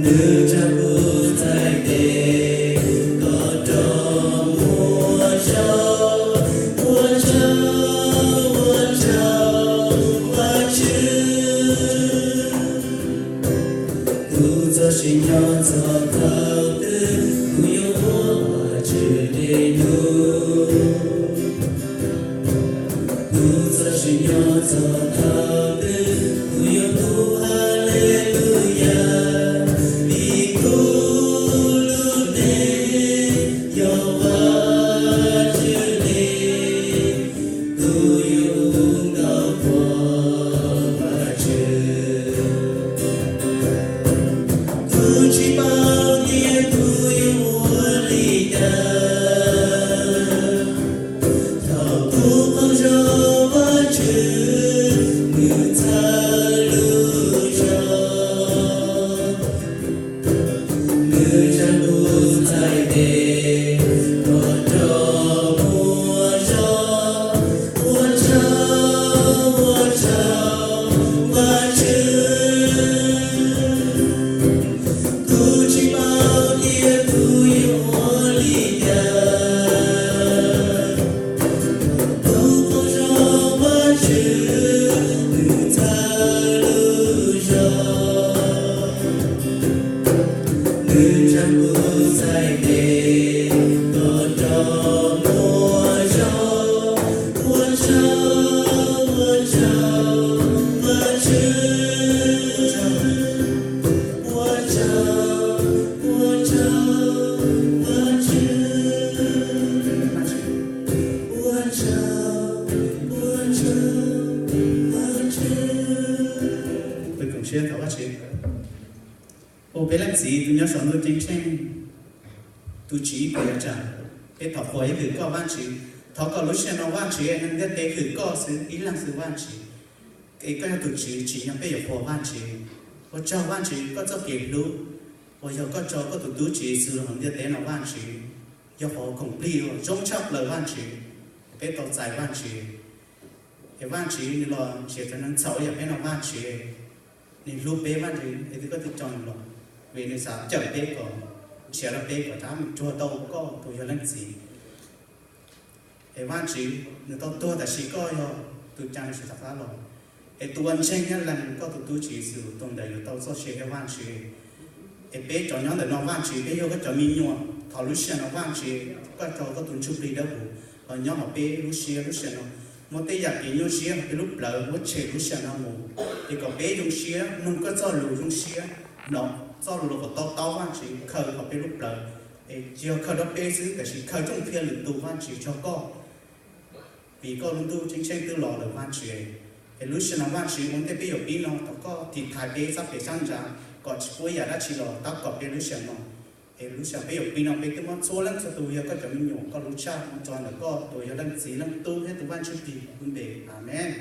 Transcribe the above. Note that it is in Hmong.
Nws tsa kuv txhais tes kom rov mus ua zog, ua zog, ua zog Vajtswv. Kuv txoj sia nyob txog thaum twg kuv yuav ua Vajtswv dej num. Kuv txoj sia nyob txog thaum twg kuv yuav hu Haleluyas, vim kuv lub neej yog Vajtswv li. Kuv yuav hu nkauj qhuas Vajtswv. Kuv tsis paub tias kuv yuav ua li cas thaum kuv qaug zog Vajtswv, nws txhawb lub zog. Nws tsa kuv txhais tes kom rov mus ua zog, ua zog, ua zog Vajtswv. Kuv tsis paub tias kuv yuav ua li cas thaum kuv qaug zog Vajtswv, nws txhawb lub zog. Nws tsa kuv txhais tes kom rov mus ua zog, ua zog, ua zog Vajtswv. Ua zog, ua zog Vajtswv. Ua zog, ua zog Vajtswv. Peb koom siab thov Vajtswv. Ua peb Leej Txiv tus nyob saum ntuj ceeb tsheej, tus Tswv ib puas yam tsav, peb thov qhuas thiab hwm koj Vajtswv. Thov kom lub sij hawm no Vajtswv, neeg ntiaj teb hwm koj xwb ib leeg xwb Vajtswv. Es koj yog tus Tswv, tsim nyog peb yuav qhuas Vajtswv. Ua tsaug Vajtswv koj txoj kev hlub uas yog koj tso koj tus tub Tswv Yexus los hauv ntiaj teb no Vajtswv, yog qhov khoom plig uas zoo tshaj plaws Vajtswv, peb tau txais Vajtswv. Es Vajtswv nws los nrhiav cov neeg txhaum yam peb no Vajtswv, nws hlub peb Vajtswv, es twb koj twb tso nws los, vim nws xav cawm peb kom, nrhiav rau peb kom rov mus cuag tau koj tus yog Leej Txiv. Es Vajtswv nws tau tuag tam sim koj yog tus cas nws tsis rov qab los. Es tus uas ntseeg thiab lees koj tus tub Tswv Yexus tus ntawd yuav tau txoj sia thiab Vajtswv. Es peb cov nyob ntawm no Vajtswv, peb yog koj cov me nyuam, thov lub sij hawm no Vajtswv koj tso koj tus Ntsuj Plig Dawb Huv los nyob hauv peb lub siab lub sij hawm no. Muab tej yam kev nyuaj siab hauv peb lub plawv muab tshem lub sij hawm no mus, es kom peb zoo siab mloog koj txoj lus, zoo siab hnov txoj lus los kom to taub Vajtswv, khaws hauv peb lub plawv. Es tsis yog khaws rau peb xwb tab sis khaws rooj thiab lwm tus Vajtswv tso koj, vim koj lub ntuj ceeb tsheej twb los lawm Vajtswv. Es lub sij hawm no Vajtswv ua ntej peb yuav pib no thov koj tiv thaiv peb sab pem sab ntsa, kom tsis pub yam dab tsi los tab kaum peb lub sij hawm no. Es lub sij hawm peb yuav pib no peb twb muab txhua leej txhua tus yog koj cov me nyuam koj lub tshaj muab tso ntawm koj tus yog Leej Txiv Leej Tub thiab tus Vaj Ntsuj Plig lub npe, Amees.